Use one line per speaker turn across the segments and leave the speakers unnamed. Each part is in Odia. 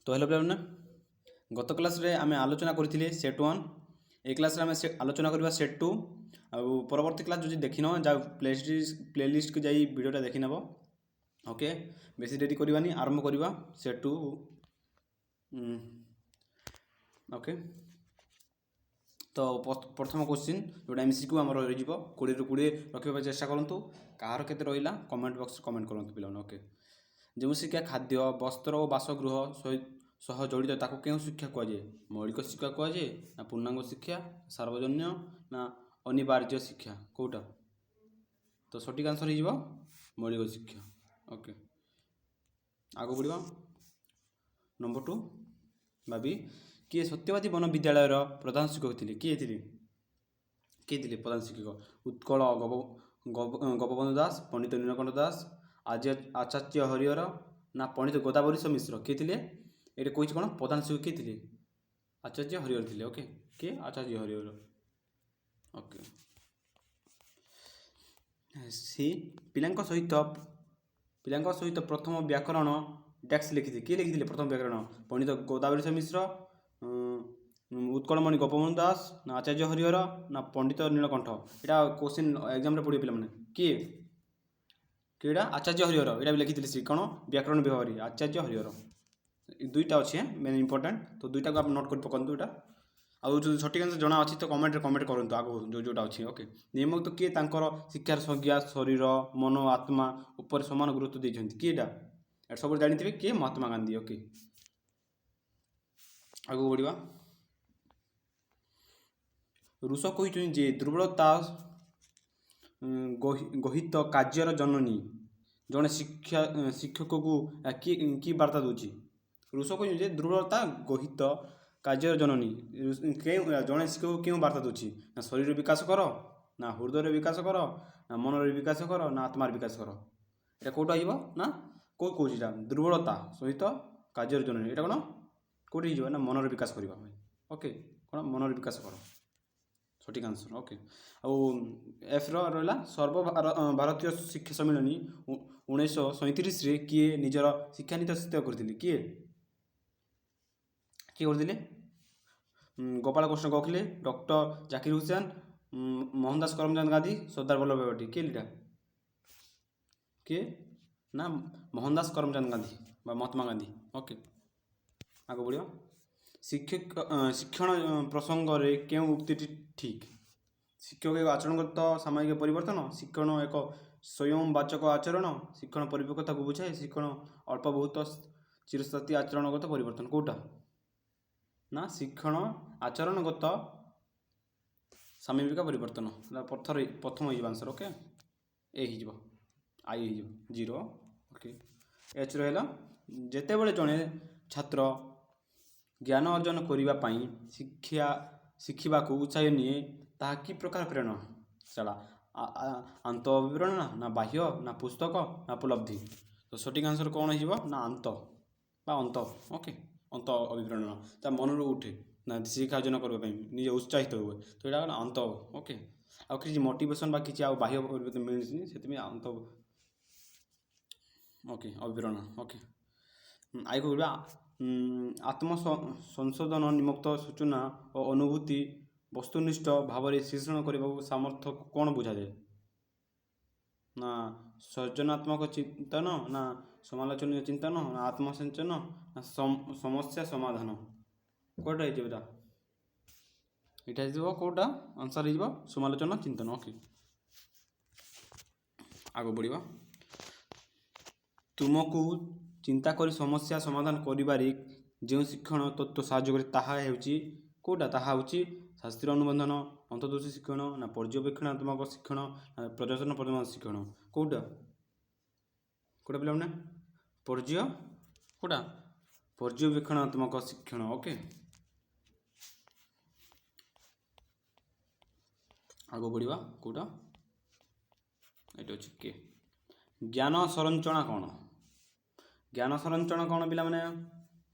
ତ ହ୍ୟାଲୋ ପିଲାମାନେ, ଗତ କ୍ଲାସ୍ରେ ଆମେ ଆଲୋଚନା କରିଥିଲେ ସେଟ୍ ୱାନ୍। ଏ କ୍ଲାସ୍ରେ ଆମେ ଆଲୋଚନା କରିବା ସେଟ୍ ଟୁ। ଆଉ ପରବର୍ତ୍ତୀ କ୍ଲାସ୍ ଯଦି ଦେଖିନ, ଯା ପ୍ଲେଲିଷ୍ଟକୁ ଯାଇ ଭିଡ଼ିଓଟା ଦେଖିନେବ। ଓକେ, ବେଶୀ ଡେରି କରିବାନି, ଆରମ୍ଭ କରିବା ସେଟ୍ ଟୁ। ଓକେ, ତ ପ୍ରଥମ କୋଶ୍ଚିନ୍ ଯେଉଁଟା ଏମ୍ସିକ୍ୟୁ ଆମର ରହିଯିବ, 20ରୁ 20 ରଖିବା ପାଇଁ ଚେଷ୍ଟା କରନ୍ତୁ। କାହାର କେତେ ରହିଲା, କମେଣ୍ଟ ବକ୍ସରେ କମେଣ୍ଟ କରନ୍ତୁ ପିଲାମାନେ। ଓକେ, ଯେଉଁ ଶିକ୍ଷା ଖାଦ୍ୟ, ବସ୍ତ୍ର ଓ ବାସଗୃହ ସହ ଜଡ଼ିତ, ତାକୁ କେଉଁ ଶିକ୍ଷା କୁହାଯାଏ? ମୌଳିକ ଶିକ୍ଷା କୁହାଯାଏ ନା ପୂର୍ଣ୍ଣାଙ୍ଗ ଶିକ୍ଷା, ସାର୍ବଜନୀନ ନା ଅନିବାର୍ଯ୍ୟ ଶିକ୍ଷା, କେଉଁଟା? ତ ସଠିକ୍ ଆନ୍ସର୍ ହେଇଯିବ ମୌଳିକ ଶିକ୍ଷା। ଓକେ, ଆଗକୁ ବଢ଼ିବା। ନମ୍ବର ଟୁ ଭାବି, କିଏ ସତ୍ୟବାଦୀ ବନ ବିଦ୍ୟାଳୟର ପ୍ରଧାନ ଶିକ୍ଷକ ଥିଲେ? କିଏ ଥିଲେ? କିଏ ଥିଲେ ପ୍ରଧାନ ଶିକ୍ଷକ? ଉତ୍କଳ ଗୋପବନ୍ଧୁ ଦାସ, ପଣ୍ଡିତ ନୀଳକଣ୍ଠ ଦାସ, ଆଚାର୍ଯ୍ୟ ହରିହର ନା ପଣ୍ଡିତ ଗୋଦାବରୀଶ ମିଶ୍ର? କିଏ ଥିଲେ? ଏଇଟା କହିଛି କ'ଣ, ପ୍ରଧାନ ଶିକ୍ଷକ କିଏ ଥିଲେ? ଆଚାର୍ଯ୍ୟ ହରିହର ଥିଲେ। ଓକେ, କିଏ? ଆଚାର୍ଯ୍ୟ ହରିହର। ଓକେ, ସି, ପିଲାଙ୍କ ସହିତ ପ୍ରଥମ ବ୍ୟାକରଣ ଡ୍ୟାସ୍ ଲେଖିଥିଲେ। କିଏ ଲେଖିଥିଲେ ପ୍ରଥମ ବ୍ୟାକରଣ? ପଣ୍ଡିତ ଗୋଦାବରୀଶ ମିଶ୍ର, ଉତ୍କଳମଣି ଗୋପବନ୍ଧୁ ଦାସ ନା ଆଚାର୍ଯ୍ୟ ହରିହର ନା ପଣ୍ଡିତ ନୀଳକଣ୍ଠ? ଏଇଟା କୋଶ୍ଚିନ୍ ଏକ୍ଜାମରେ ପଡ଼ିବ ପିଲାମାନେ। କିଏ କିଏ ଏଇଟା? ଆଚାର୍ଯ୍ୟ ହରିହର। ଏଇଟା ବି ଲେଖିଥିଲେ ସେ କ'ଣ, ବ୍ୟାକରଣ ବିଭାଗରେ ଆଚାର୍ଯ୍ୟ ହରିହର। ଏ ଦୁଇଟା ଅଛି ମେନ୍ ଇମ୍ପୋର୍ଟାଣ୍ଟ, ତ ଦୁଇଟାକୁ ଆପଣ ନୋଟ୍ କରି ପକାନ୍ତୁ ଏଇଟା। ଆଉ ଯଦି ସଠିକ୍ ଆନ୍ସର୍ ଜଣା ଅଛି, ତ କମେଣ୍ଟରେ କମେଣ୍ଟ କରନ୍ତୁ ଆଗକୁ ଯେଉଁ ଯେଉଁଟା ଅଛି। ଓକେ, ନିମ୍ନୋକ୍ତ କିଏ ତାଙ୍କର ଶିକ୍ଷାର ସଂଜ୍ଞା ଶରୀର, ମନ, ଆତ୍ମା ଉପରେ ସମାନ ଗୁରୁତ୍ୱ ଦେଇଛନ୍ତି? କିଏ ଏଇଟା? ଏଟା ସବୁ ଜାଣିଥିବେ କିଏ, ମହାତ୍ମା ଗାନ୍ଧୀ। ଓକେ, ଆଗକୁ ବଢ଼ିବା। ରୁଷୋ କହିଛନ୍ତି ଯେ ଦୁର୍ବଳତା ଗହିତ କାର୍ଯ୍ୟର ଜନନୀ। ଜଣେ ଶିକ୍ଷକକୁ କି ବାର୍ତ୍ତା ଦେଉଛି? ରୁଷୋ କହିଛନ୍ତି ଯେ ଦୁର୍ବଳତା ଗହିତ କାର୍ଯ୍ୟର ଜନନୀ। କେଉଁ ଜଣେ ଶିକ୍ଷକ କେଉଁ ବାର୍ତ୍ତା ଦେଉଛି? ନା ଶରୀର ବିକାଶ କର, ନା ହୃଦୟର ବିକାଶ କର, ନା ମନର ବିକାଶ କର, ନା ଆତ୍ମାର ବିକାଶ କର? ଏଇଟା କେଉଁଟା ହେଇଯିବ? ନା କେଉଁ କହୁଛି ଏଇଟା ଦୁର୍ବଳତା ସହିତ କାର୍ଯ୍ୟର ଜନନୀ, ଏଇଟା କ'ଣ କେଉଁଠି ହେଇଯିବ? ନା ମନର ବିକାଶ କରିବା ପାଇଁ। ଓକେ, କ'ଣ ମନର ବିକାଶ କର, ସଠିକ୍ ଆନ୍ସର୍। ଓକେ, ଆଉ ଏଫ୍ର ରହିଲା, ସର୍ବ ଭାରତୀୟ ଶିକ୍ଷା ସମ୍ମିଳନୀ 1937ରେ କିଏ ନିଜର ଶିକ୍ଷାନୀତି ସ୍ଥିର କରିଥିଲେ? କିଏ କିଏ କରିଥିଲେ? ଗୋପାଳକୃଷ୍ଣ ଗୋଖଲେ, ଡକ୍ଟର ଜାକିର ହୁସେନ, ମୋହନଦାସ କରମଚାନ୍ଦ ଗାନ୍ଧୀ, ସର୍ଦ୍ଦାର ବଲ୍ଲଭ ଭାଇ ପଟେଲ। କିଏ ଏଇଟା କିଏ? ନା ମୋହନଦାସ କରମଚାନ୍ଦ ଗାନ୍ଧୀ ବା ମହାତ୍ମା ଗାନ୍ଧୀ। ଓକେ, ଆଗକୁ ବଢ଼ିବା। ଶିକ୍ଷକ ଶିକ୍ଷଣ ପ୍ରସଙ୍ଗରେ କେଉଁ ଉକ୍ତିଟି ଠିକ୍? ଶିକ୍ଷକ ଏକ ଆଚରଣଗତ ସାମାଜିକ ପରିବର୍ତ୍ତନ, ଶିକ୍ଷଣ ଏକ ସ୍ୱୟଂବାଚକ ଆଚରଣ, ଶିକ୍ଷଣ ପରିପକ୍ୱତାକୁ ବୁଝାଏ, ଶିକ୍ଷଣ ଅଳ୍ପ ବହୁତ ଚିରସ୍ଥାୟୀ ଆଚରଣଗତ ପରିବର୍ତ୍ତନ। କେଉଁଟା? ନା ଶିକ୍ଷଣ ଆଚରଣଗତ ସାମାଜିକ ପରିବର୍ତ୍ତନ। ପଥର ପ୍ରଥମ ହେଇଯିବ ଆନ୍ସର୍। ଓକେ, ଏ ହେଇଯିବ, I ହେଇଯିବ, ଜିରୋ। ଓକେ, ଏଚ୍ ରହିଲା, ଯେତେବେଳେ ଜଣେ ଛାତ୍ର ଜ୍ଞାନ ଅର୍ଜନ କରିବା ପାଇଁ ଶିକ୍ଷା ଶିଖିବାକୁ ଉତ୍ସାହ ନିଏ, ତାହା କି ପ୍ରକାର ପ୍ରେରଣା? ଚାଲା ଆନ୍ତଃ ଅଭିପ୍ରେରଣା ନା ବାହ୍ୟ ନା ପୁସ୍ତକ ନା ଉପଲବ୍ଧି? ତ ସଠିକ୍ ଆନ୍ସର୍ କ'ଣ ହେଇଯିବ? ନା ଆନ୍ତ ବା ଅନ୍ତ। ଓକେ, ଅନ୍ତ ଅଭିପ୍ରେରଣା, ତା ମନରୁ ଉଠେ ନା ଶିକ୍ଷା ଅର୍ଜନ କରିବା ପାଇଁ ନିଜେ ଉତ୍ସାହିତ ହୁଏ, ତ ଏଇଟା ହେଲା ଅନ୍ତ। ଓକେ, ଆଉ କିଛି ମୋଟିଭେସନ୍ ବା କିଛି ଆଉ ବାହ୍ୟ ପରିବର୍ତ୍ତନ ମିଳୁନି, ସେଥିପାଇଁ ଅନ୍ତ। ଓକେ, ଅଭିପ୍ରେରଣା। ଓକେ, ଆଇକୁ କରିବା। ଆତ୍ମ ସଂଶୋଧନ ନିମିତ୍ତ ସୂଚନା ଓ ଅନୁଭୂତି ବସ୍ତୁନିଷ୍ଠ ଭାବରେ ବିଶ୍ଳେଷଣ କରିବାକୁ ସାମର୍ଥ୍ୟ କ'ଣ ବୁଝାଯାଏ? ନା ସର୍ଜନାତ୍ମକ ଚିନ୍ତନ, ନା ସମାଲୋଚନୀୟ ଚିନ୍ତନ, ନା ଆତ୍ମସେଚନ, ନା ସମସ୍ୟା ସମାଧାନ? କେଉଁଟା ହେଇଯିବ ଏଇଟା? ଏଇଟା ହେଇଯିବ, କେଉଁଟା ଆନ୍ସର୍ ହେଇଯିବ? ସମାଲୋଚନା ଚିନ୍ତନ। ଓକେ, ଆଗକୁ ବଢ଼ିବା। ତୁମକୁ ଚିନ୍ତା କରି ସମସ୍ୟା ସମାଧାନ କରିବାରେ ଯେଉଁ ଶିକ୍ଷଣ ତତ୍ତ୍ୱ ସାହାଯ୍ୟ କରେ, ତାହା ହେଉଛି କେଉଁଟା? ତାହା ହେଉଛି ଶାସ୍ତ୍ରୀୟ ଅନୁବନ୍ଧନ, ଅନ୍ତର୍ଦୃଷ୍ଟି ଶିକ୍ଷଣ, ନା ପର୍ଯ୍ୟବେକ୍ଷଣାତ୍ମକ ଶିକ୍ଷଣ, ନା ପ୍ରଦର୍ଶନ ପରିମାଣ ଶିକ୍ଷଣ? କେଉଁଟା? କେଉଁଟା ପିଲାମାନେ? କେଉଁଟା? ପର୍ଯ୍ୟବେକ୍ଷଣାତ୍ମକ ଶିକ୍ଷଣ। ଓକେ, ଆଗକୁ ବଢ଼ିବା। କେଉଁଟା ଏଇଟା ଅଛି? କେ, ଜ୍ଞାନ ସଂରଚନା କ'ଣ? ଜ୍ଞାନ ସଂରଚନା କ'ଣ ପିଲାମାନେ?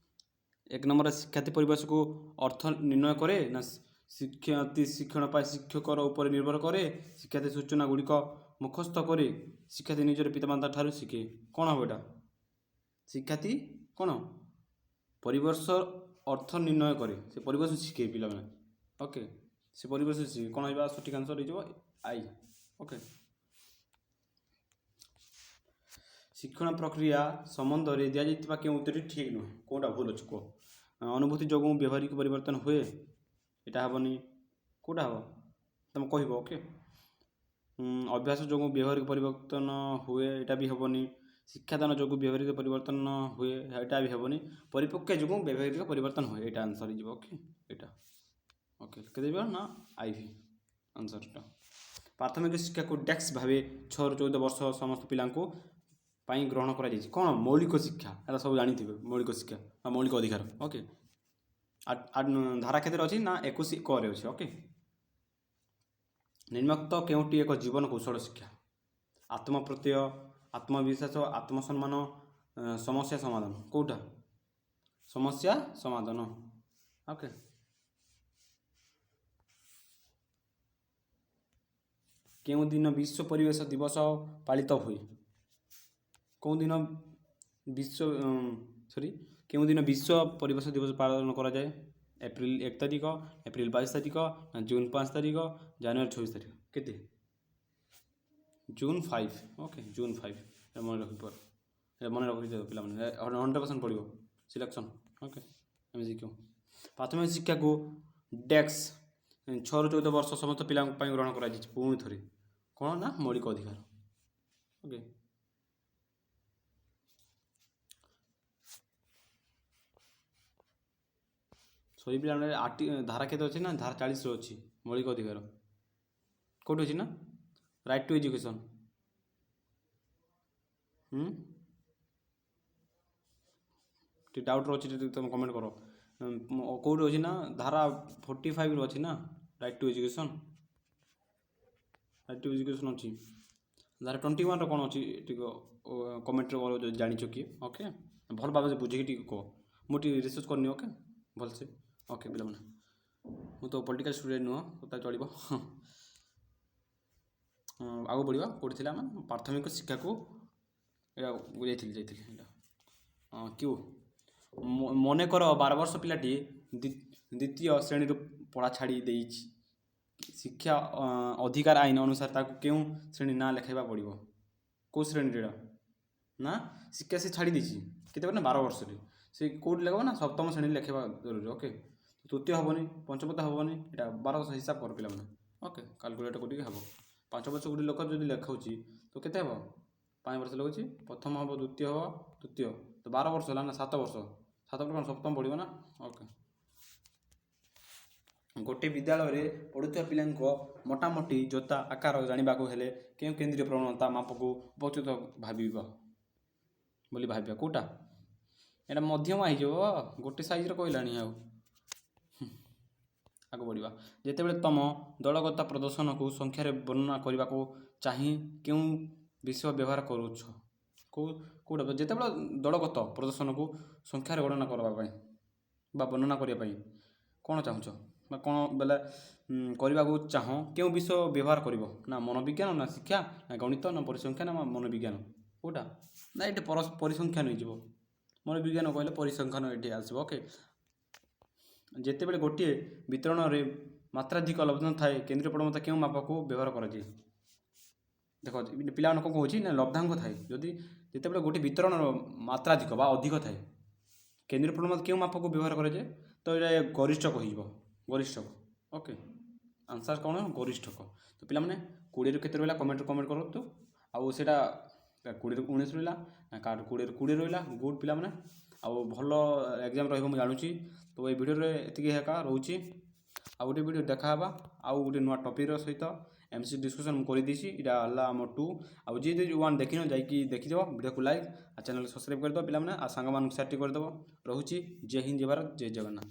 ଏକ ନମ୍ବର, ଶିକ୍ଷାର୍ଥୀ ପରିବେଶକୁ ଅର୍ଥ ନିର୍ଣ୍ଣୟ କରେ, ନା ଶିକ୍ଷାର୍ଥୀ ଶିକ୍ଷଣ ପାଇଁ ଶିକ୍ଷକର ଉପରେ ନିର୍ଭର କରେ, ଶିକ୍ଷାର୍ଥୀ ସୂଚନା ଗୁଡ଼ିକ ମୁଖସ୍ଥ କରେ, ଶିକ୍ଷାର୍ଥୀ ନିଜର ପିତାମାତା ଠାରୁ ଶିଖେ? କ'ଣ ହେବ ଏଇଟା? ଶିକ୍ଷାର୍ଥୀ କ'ଣ ପରିବେଶ ଅର୍ଥ ନିର୍ଣ୍ଣୟ କରେ। ସେ ପରିବେଶ ଶିଖେ ପିଲାମାନେ। ଓକେ, ସେ ପରିବେଶ ଶିଖେ। କ'ଣ ହେବ? ସଠିକ୍ ଆନ୍ସର୍ ହେଇଯିବ I. Okay, ଶିକ୍ଷଣ ପ୍ରକ୍ରିୟା ସମ୍ବନ୍ଧରେ ଦିଆଯାଇଥିବା କେଉଁ ଉତ୍ତରଟି ଠିକ୍ ନୁହେଁ? କେଉଁଟା ଭୁଲ ଅଛି କୁହ। ଅନୁଭୂତି ଯୋଗୁଁ ବ୍ୟବହାରିକ ପରିବର୍ତ୍ତନ ହୁଏ, ଏଇଟା ହେବନି। କେଉଁଟା ହେବ ତୁମେ କହିବ? ଓକେ, ଅଭ୍ୟାସ ଯୋଗୁଁ ବ୍ୟବହାରିକ ପରିବର୍ତ୍ତନ ହୁଏ, ଏଇଟା ବି ହେବନି। ଶିକ୍ଷାଦାନ ଯୋଗୁଁ ବ୍ୟବହାରିକ ପରିବର୍ତ୍ତନ ହୁଏ, ଏଇଟା ବି ହେବନି। ପରିପକ୍ୱ ଯୋଗୁଁ ବ୍ୟବହାରିକ ପରିବର୍ତ୍ତନ ହୁଏ, ଏଇଟା ଆନ୍ସର୍ ହେଇଯିବ। ଓକେ, ଏଇଟା ଓକେ, କେତେ ଯିବ ନା ଆଇଭି ଆନ୍ସର୍ଟା। ପ୍ରାଥମିକ ଶିକ୍ଷାକୁ ଡେସ୍କ ଭାବେ 6ରୁ 14 ବର୍ଷ ସମସ୍ତ ପିଲାଙ୍କୁ ପାଇଁ ଗ୍ରହଣ କରାଯାଇଛି। କ'ଣ? ମୌଳିକ ଶିକ୍ଷା। ଏଟା ସବୁ ଜାଣିଥିବେ, ମୌଳିକ ଶିକ୍ଷା ବା ମୌଳିକ ଅଧିକାର। ଓକେ, ଧାରା କେତେରେ ଅଛି ନା 21 କରେ ଅଛି। ଓକେ, ନିମ୍ନୋକ୍ତ କେଉଁଟି ଏକ ଜୀବନ କୌଶଳ ଶିକ୍ଷା? ଆତ୍ମପ୍ରତ୍ୟୟ, ଆତ୍ମବିଶ୍ୱାସ, ଆତ୍ମସମ୍ମାନ, ସମସ୍ୟା ସମାଧାନ। କେଉଁଟା? ସମସ୍ୟା ସମାଧାନ। ଓକେ, କେଉଁ ଦିନ ବିଶ୍ୱ ପରିବେଶ ଦିବସ ପାଳିତ ହୁଏ? କେଉଁ ଦିନ ବିଶ୍ୱ, ସରି, କେଉଁ ଦିନ ବିଶ୍ୱ ପରିବେଶ ଦିବସ ପାଳନ କରାଯାଏ? ଏପ୍ରିଲ 1 ତାରିଖ, ଏପ୍ରିଲ 22 ତାରିଖ ନା ଜୁନ 5 ତାରିଖ, ଜାନୁଆରୀ 26 ତାରିଖ? କେତେ? ଜୁନ୍ 5। Okay, June 5। ମନେ ରଖିବ, ମନେ ରଖିଦିଅ ପିଲାମାନେ, 100% ପଡ଼ିବ ସିଲେକ୍ସନ୍। Okay, MCQ. ପ୍ରାଥମିକ ଶିକ୍ଷାକୁ ଡେସ୍କ 6ରୁ 14 ବର୍ଷ ସମସ୍ତ ପିଲାଙ୍କ ପାଇଁ ଗ୍ରହଣ କରାଯାଇଛି। ପୁଣି ଥରେ କ'ଣ ନା ମୌଳିକ ଅଧିକାର। ଓକେ, ସରି ପିଲାମାନେ, ଆଟି ଧାରା କେତେ ଅଛି ନା ଧାରା 40ରେ ଅଛି ମୌଳିକ ଅଧିକାର। କେଉଁଠି ଅଛି ନା ରାଇଟ୍ ଟୁ ଏଜୁକେସନ୍। ଟିକେ ଡାଉଟ୍ ଅଛି ଯଦି ତୁମେ କମେଣ୍ଟ କର। କେଉଁଠି ଅଛି ନା ଧାରା 45ରେ ଅଛି ନା right to education. Right to education ଅଛି। ଧାରା 21ର କ'ଣ ଅଛି ଟିକେ କମେଣ୍ଟରେ କର ଯଦି ଜାଣିଛ କିଏ। ଓକେ, ଭଲ ଭାବରେ ବୁଝିକି ଟିକେ କୁହ, ମୁଁ ଟିକେ ରିସର୍ଚ୍ଚ କରିନି। ଓକେ, ଭଲସେ। ଓକେ ପିଲାମାନେ, ମୁଁ ତ ପଲିଟିକାଲ ଷ୍ଟୁଡେଣ୍ଟ ନୁହଁ, ତ ଚଳିବ। ଆଗକୁ ବଢ଼ିବା। କେଉଁଠି ଥିଲା ଆମେ? ପ୍ରାଥମିକ ଶିକ୍ଷାକୁ ଏଇଟା ଯାଇଥିଲି ଏଇଟା କ୍ୟୁ। ମନେକର 12 ବର୍ଷ ପିଲାଟି ଦ୍ୱିତୀୟ ଶ୍ରେଣୀରୁ ପଢ଼ା ଛାଡ଼ି ଦେଇଛି। ଶିକ୍ଷା ଅଧିକାର ଆଇନ ଅନୁସାରେ ତାକୁ କେଉଁ ଶ୍ରେଣୀ ନାଁ ଲେଖାଇବା ପଡ଼ିବ? କେଉଁ ଶ୍ରେଣୀରେ ଏଇଟା ନା ଶିକ୍ଷା ସେ ଛାଡ଼ି ଦେଇଛି କେତେ ନା 12 ବର୍ଷରେ, ସେ କେଉଁଠି ଲେଖିବ ନା ସପ୍ତମ ଶ୍ରେଣୀରେ ଲେଖିବା ଜରୁରୀ। ଓକେ, ତୃତୀୟ ହେବନି, ପଞ୍ଚମ ତ ହେବନି, ଏଇଟା 12 ବର୍ଷ ହିସାବ କର ପିଲାମାନେ। ଓକେ, କାଲକୁଲେଟ୍ କରିକି ହେବ। 5 ବର୍ଷ ଗୋଟେ ଲୋକ ଯଦି ଲେଖାଉଛି ତ କେତେ ହେବ? 5 ବର୍ଷ ଲେଖୁଛି, ପ୍ରଥମ ହେବ, ଦ୍ୱିତୀୟ ହେବ, ତୃତୀୟ, ତ 12 ବର୍ଷ ହେଲା ନା 7 ବର୍ଷ, 7 ବର୍ଷ କ'ଣ ସପ୍ତମ ପଡ଼ିବ ନା। ଓକେ, ଗୋଟେ ବିଦ୍ୟାଳୟରେ ପଢ଼ୁଥିବା ପିଲାଙ୍କ ମୋଟାମୋଟି ଜୋତା ଆକାର ଜାଣିବାକୁ ହେଲେ କେଉଁ କେନ୍ଦ୍ରୀୟ ପ୍ରବଣତା ମାପକୁ ଉପଯୁକ୍ତ ଭାବିବ ବୋଲି ଭାବିବା? କେଉଁଟା? ଏଇଟା ମଧ୍ୟମ ହେଇଯିବ, ଗୋଟେ ସାଇଜ୍ର କହିଲାଣି। ଆଉ ଆଗକୁ ବଢ଼ିବା। ଯେତେବେଳେ ତୁମ ଦଳଗତ ପ୍ରଦର୍ଶନକୁ ସଂଖ୍ୟାରେ ବର୍ଣ୍ଣନା କରିବାକୁ ଚାହିଁ କେଉଁ ବିଷୟ ବ୍ୟବହାର କରୁଛ? କେଉଁଟା? ଯେତେବେଳେ ଦଳଗତ ପ୍ରଦର୍ଶନକୁ ସଂଖ୍ୟାରେ ଗଣନା କରିବା ପାଇଁ ବା ବର୍ଣ୍ଣନା କରିବା ପାଇଁ କ'ଣ ଚାହୁଁଛ ବା କ'ଣ ବେଲେ କରିବାକୁ ଚାହଁ, କେଉଁ ବିଷୟ ବ୍ୟବହାର କରିବ? ନା ମନୋବିଜ୍ଞାନ, ନା ଶିକ୍ଷା, ନା ଗଣିତ, ନା ପରିସଂଖ୍ୟାନ, ନା ମନୋବିଜ୍ଞାନ? କେଉଁଟା ନା ଏଇଠି ପରିସଂଖ୍ୟାନ ହେଇଯିବ। ମନୋବିଜ୍ଞାନ କହିଲେ ପରିସଂଖ୍ୟାନ ଏଠି ଆସିବ। ଓକେ, ଯେତେବେଳେ ଗୋଟିଏ ବିତରଣରେ ମାତ୍ରାଧିକ ଲବ୍ଧାଙ୍କ ଥାଏ, କେନ୍ଦ୍ରୀୟ ପ୍ରବଣତା କେଉଁ ମାପକୁ ବ୍ୟବହାର କରାଯାଏ? ଦେଖ ପିଲାମାନେ, କ'ଣ କହୁଛି ନା ଲବ୍ଧାଙ୍କ ଥାଏ ଯଦି, ଯେତେବେଳେ ଗୋଟିଏ ବିତରଣର ମାତ୍ରାଧିକ ବା ଅଧିକ ଥାଏ, କେନ୍ଦ୍ରୀୟ ପ୍ରବଣତା କେଉଁ ମାପକୁ ବ୍ୟବହାର କରାଯାଏ? ତ ଏଇଟା ଗରିଷ୍ଠକ ହେଇଯିବ, ଗରିଷ୍ଠକ। ଓକେ, ଆନ୍ସର୍ କ'ଣ? ଗରିଷ୍ଠକ। ତ ପିଲାମାନେ, 20ରୁ କେତେ ରହିଲା କମେଣ୍ଟରେ କମେଣ୍ଟ କରନ୍ତୁ। ଆଉ ସେଇଟା 20ରୁ 19 ରହିଲା ନା କାହାର 20ରୁ 20 ରହିଲା? ଗୁଡ୍ ପିଲାମାନେ, ଆଉ ଭଲ ଏକ୍ଜାମ୍ ରହିବ ମୁଁ ଜାଣୁଛି। ତ ଏଇ ଭିଡ଼ିଓରେ ଏତିକି ଏକା ରହୁଛି। ଆଉ ଗୋଟେ ଭିଡ଼ିଓ ଦେଖା ହେବା ଆଉ ଗୋଟେ ନୂଆ ଟପିକ୍ର ସହିତ। ଏମ୍ ସି ଡିସ୍କସନ୍ ମୁଁ କରିଦେଇଛି, ଏଇଟା ହେଲା ଆମ 2। ଆଉ ଯିଏ ଯଦି 1 ଦେଖିନ ଯାଇକି ଦେଖିଦେବ। ଭିଡ଼ିଓକୁ ଲାଇକ୍ ଆଉ ଚ୍ୟାନେଲ୍ ସବସ୍କ୍ରାଇବ୍ କରିଦେବ ପିଲାମାନେ, ଆଉ ସାଙ୍ଗମାନଙ୍କୁ ସେୟାର ଟିକେ କରିଦେବ। ରହୁଛି, ଜୟ ହିନ୍ଦ, ଜୟ ଭାରତ, ଜୟ ଜଗନ୍ନାଥ।